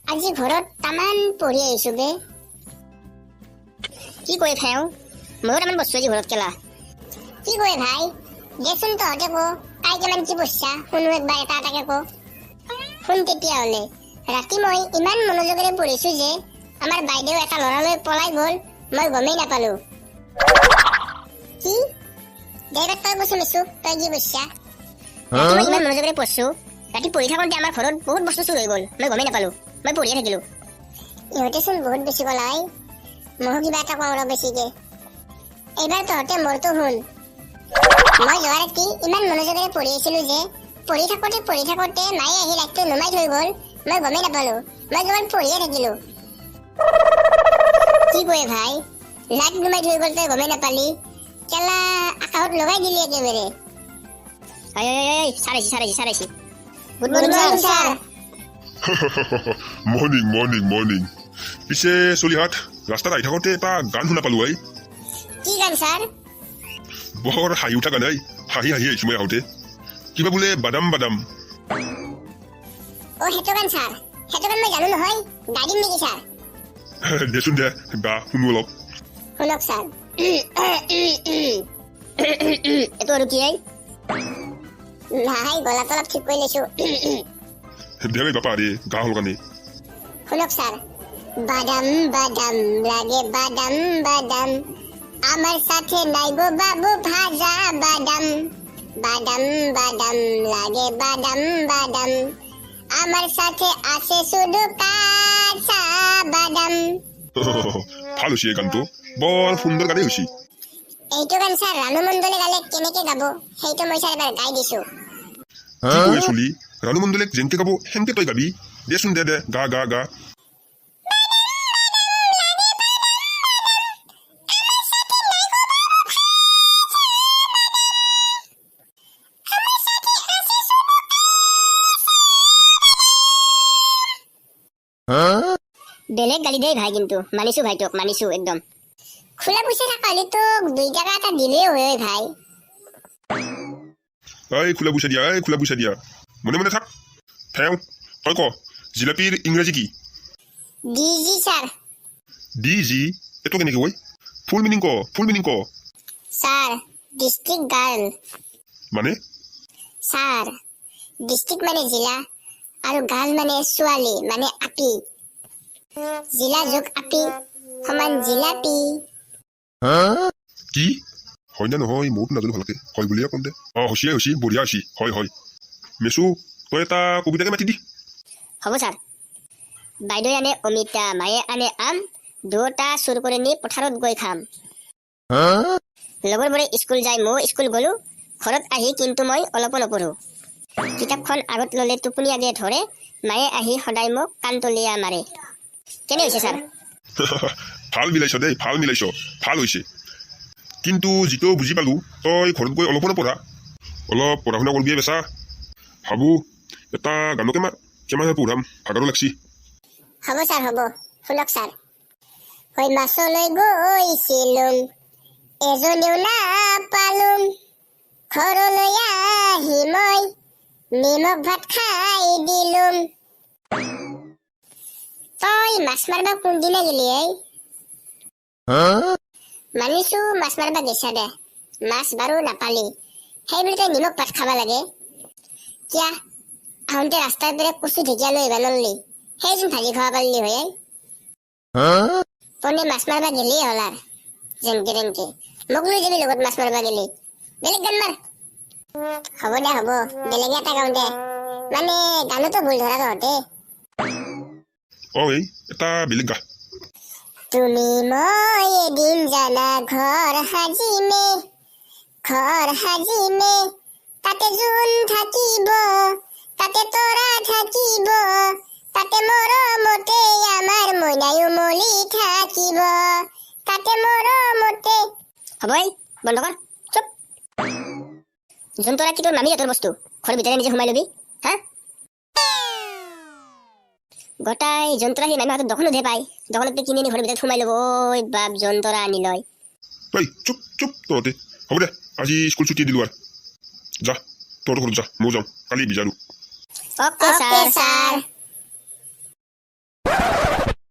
আজি ঘৰত তামান পঢ়ি আহিছো বে। কি কয় ফেওঁ, ময়ো তামান বস্তু আজি ঘৰত কেলা। কি কয় ভাই, দেচোন তহঁতে ক, তাই কিমান কি পঢ়ছা শুনো একবাৰ, এটা এটাকে ক। শুন তেতিয়াহ'লে, ৰাতি মই ইমান মনোযোগেৰে পঢ়িছো যে আমাৰ বাইদেউ এটা ল'ৰালৈ পলাই গ'ল, মই গমেই নাপালো। কি দে, এইবাৰ তই কচোন মিছু, তই কি পঢ়ছা? ৰাতি মই ইমান মনোযোগেৰে পঢ়ছো, ৰাতি পঢ়ি থাকোঁতে আমাৰ ঘৰত বহুত বস্তু চুৰ হৈ গ'ল, মই গমেই নাপালো, মই পঢ়িয়ে থাকিলো। ইহঁতেচোন বহুত বেছি কলাই, ময়ো কিবা এটা কওঁ ৰ বেছিকে। এইবাৰ তহঁতে মোৰটো শুন। মই যোৱা ৰাতি ইমান মনোযোগেৰে পঢ়ি আছিলো যে পঢ়ি থাকোঁতে পঢ়ি থাকোঁতে মায়ে আহি লাইটটো নুমাই থৈ গ'ল, মই গমেই নাপালো, মই কেৱল পঢ়িয়ে থাকিলো। কি কয় ভাই, লাইট নুমাই থৈ গ'ল, তই গমেই নাপালি? কেলা আকাশত লগাই দিলি একেবাৰে। ছাৰ আহিছে, ছাৰ আহিছে, ছাৰ আহিছে। Good morning sir. Morning, morning, morning. পিছে চলিহাত, ৰাস্তাত আহি থাকোঁতে এটা গান শুনা পালো এই। কি গান ছাৰ? বৰ হাঁহি উঠা গান এই, হাঁহি হাঁহি আহিছো মই আহোঁতে। কিবা বোলে বাদাম বাদাম। অ, সেইটো গান ছাৰ, সেইটো গান মই জানো নহয়, গাই দিম নেকি ছাৰ? দেচোন দে, গা, শুনো অলপ। শুনক ছাৰ। এইটো আৰু কি এই? নাই, গলাটো অলপ ঠিক কৰি লৈছো। দে বাপা ৰে, গা হ'ল কাৰণে। শুনক ছাৰ। বাদাম বাদাম লাগে বাদাম বাদাম, আমার সাথে নাই গো বাবু ভাজা বাদাম। বাদাম বাদাম লাগে বাদাম বাদাম, আমার সাথে আছে শুধু কাঁচা বাদাম। ভাল হৈছে এই গানটো, বৰ সুন্দৰ গানেই হৈছে। এইটো গান ছাৰ ৰাণু মণ্ডলে গালে কেনেকে গাব, সেইটো মই ছাৰ এবাৰ গাই দিছো। কি কৈ চলি, ৰাণু মণ্ডলে যেনকে গাব সেনকে তই গাবি? দেচোন, দে দে, গা গা গা। বেলেগ গালি দেই ভাই, কিন্তু মানিছো ভাই, তোক মানিছো একদম। খোলা পইচা থকা হ'লে তোক 2 টকা এটা দিলেও হয় ভাই। এই খোলা পইচা দিয়া, এই খোলা পইচা দিয়া, মনে মনে থাক। থেওঁ, তই ক, জিলাপিৰ ইংৰাজী কি? D G sir. D G, এইটো কেনেকে ঐ? ফুল মিনিং ক, ফুল মিনিং ক। Sir, district girl. মানে? ছাৰ, ডিষ্ট্ৰিক্ট মানে জিলা আৰু গাৰ্ল মানে ছোৱালী, মানে আপি। জিলা যোগ আপি সমান জিলাপি। কি হয় নে নহয় ময়ো নাজানো ভালকে, হয় বুলিয়ে ক'ম দে। অ, হৈছিয়ে, হৈছি, বঢ়িয়া হৈছি, হয় হয়। মেচু, তই এটা কবিতাকে মাতি দি। হ'ব ছাৰ। বাইদেৱে আনে অমিতা, মায়ে আনে আম, দুয়োটা চুৰ কৰি নি পথাৰত গৈ খাম। লগৰবোৰে স্কুল যায়, ময়ো স্কুল গ'লো, ঘৰত আহি কিন্তু মই অলপো নপঢ়ো। কিতাপখন আগত ল'লে টোপনি আগে ধৰে, মায়ে আহি সদায় মোক কাণতলীয়া মাৰে। কেনে হৈছে ছাৰ? ভাল মিলাইছ দেই, ভাল মিলাইছ, ভাল হৈছে। কিন্তু যিটো বুজি পালো, তই ঘৰত গৈ অলপো নপঢ়া। অলপ পঢ়া শুনা কৰিবিয়ে বেচা। ভাবো এটা গানকে মাৰ, কিমান পঢ়াম, ভাগৰো লাগছি। হ'ব ছাৰ, হ'ব। শুনক ছাৰ। হৈ মাছলৈ গৈছিলো, এজনীও নাপালো, ঘৰলৈ আহি মই নিমখ ভাত খাই দিলো। তই মাছ মাৰবা কোনদিনা গেলি এই? মানিছো মাছ মাৰবা গেছা দে, মাছ বাৰু নাপালি, সেই বুলি তই নিমখ ভাত খাবা লাগে কিয়া? আহোঁতে ৰাস্তাৰ পৰা কচু ঢেকীয়া লৈ আহিবা নললি? সেইযোন ভাজি খাব পাৰিলি হয়। তনে মাছ মাৰবা গেলিয়ে হ'ল আৰু যেনকে তেনেকে মোক লৈ যাবি লগত মাছ মাৰবা গেলি। বেলেগ গান মাৰ। হ'ব দে, হ'ব, বেলেগ এটা গাওঁ দে। মানে গানতো ভুল ধৰা তহঁতে। অ, এই এটা বেলেগ গা। তুমি মই এদিন জানা ঘৰ সাজিমে, ঘৰ সাজিমে, তাতে জোন থাকিব, তাতে তৰা থাকিব, তাতে মৰমতে আমাৰ মইনায়ো মলি থাকিব, তাতে মৰমতে। হ'ব, এই বন্ধ কৰ, চুপ। জোন তৰা কি তোৰ মামীহঁতৰ বস্তু, ঘৰৰ ভিতৰে নিজে সোমাই ল'বি? হা, গোটাই জোন তৰা সি মামীহঁতৰ দোকানতহে পায়, দোকানতে কিনি আনি ঘৰৰ ভিতৰত সোমাই ল'ব। ঐ বাপ, জোন তৰা আনি লয়। ঐ চুপ চুপ তহঁতে। হ'ব দে, আজি স্কুল ছুটি দিলো আৰু। যা, তহঁতৰ ঘৰত যা, ময়ো যাওঁ, কালি বিচাৰো। Okay sir.